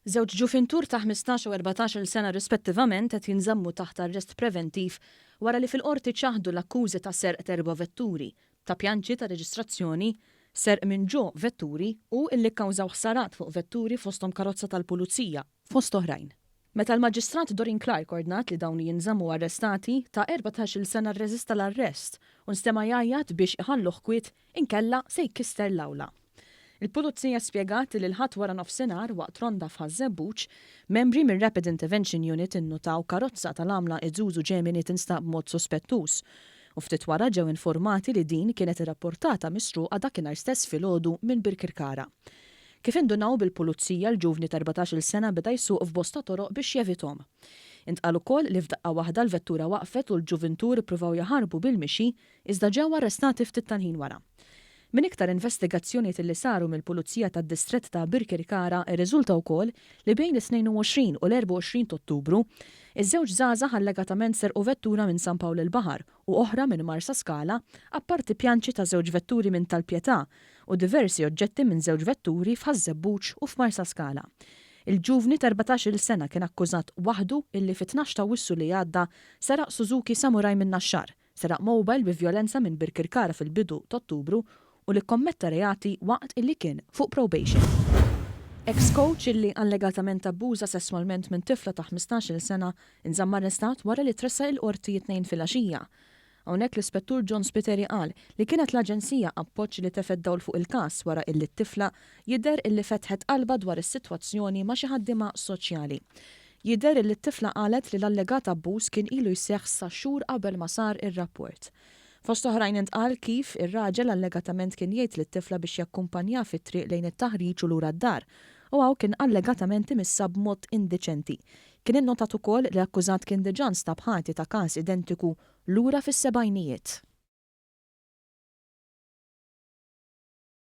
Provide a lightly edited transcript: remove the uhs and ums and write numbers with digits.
Żewġ ġufintur ta' 15 u 14-il sena rispettivament qed jinżammu taħt arrest preventiv wara li fil-Qorti ċaħdu l-akkużi ta' serq t'erba' vetturi, ta' pjanċi ta' reġistrazzjoni, serq minn ġo vetturi u illi kkawżaw ħsarat fuq vetturi fosthom karozza tal-Pulizija, fost oħrajn. Meta l-Maġistrat Doreen Clarke ordnat li dawn jinżammu arrestati, ta' 14-il sena rreżista l-arrest u nstema' jgħajjat biex iħalluh kwiet inkella se jkisser l-awla. Il-Pulizija spjegat li l-Ħadd waranofsinhar waqt ronda f'Ħaż-Żebbuġ, membri mir-Rapid Intervention Unit innutaw karozza tal-għamla Isuzu Gemini tinstaq b'mod suspettuż u ftit wara ġew informati li din kienet irrapportata misruqa dakinhar stess filgħodu minn Birkirkara. Kif indunaw bil-Pulizija l-ġuvni ta' 14-il sena beda jsuq f'bosta toroq biex jevithom. Intqal ukoll li f'daqqa waħda l-vettura waqfet u l-ġuvintur ippruvaw jaħarbu bil-mixi iżda ġew arrestati ftit tal-ħin wara. Minn iktar investigazzjonijiet li saru mill-Pulizija tad-Distrett ta' Birkirkara rriżulta wkoll li bejn it-22 u l-24 t'Ottubru, iż-żewġ żgħażagħ allegatament serqu vettura minn San Pawl il-Baħar u oħra minn Marsaskala apparti pjanċi ta' żewġ vetturi minn Tal-Pietà u diversi oġġetti minn żewġ vetturi f'Ħaż-Żebbuġ u f'Marsaskala. Il-ġuvni ta' 14-il sena kien akkużat waħdu illi fit-tnax t'Awwissu li għadda seraq Suzuki Samurai min-Naxxar Seraq mobile bi vjolenza minn Birkirkara fil-bidu t'Ottubru u li kkommetta reati waqt illi kien fuq probation. Eks coach illi allegatament abbuża sesswalment minn tifla ta' 15-il sena nżamm arrestat wara li tressaq il-Qorti t-Tnejn filgħaxija. Hawnhekk l-Ispettur John Spiteri qal li kienet l-Aġenzija Appoġġ li tefgħet dawl fuq il-każ wara illi t-tifla jidher illi fetħet qalbha dwar is-sitwazzjoni ma' xi ħaddiema soċjali. Jidher illi t-tifla qalet li l-allegat abbuż kien ilu jseħħ sa xhur qabel ma sar ir-rapport. Fost oħrajn intqal kif ir-raġel allegatament kien jgħid lit-tifla biex jakkumpanjah fit-triq lejn it-taħriġ u lura d-dar u hawn kien allegatament imissha b'mod indiċenti. Kien innotat ukoll li l-akkużat kien diġà nstab ħati ta' każ identiku lura fis-sebgħinijiet.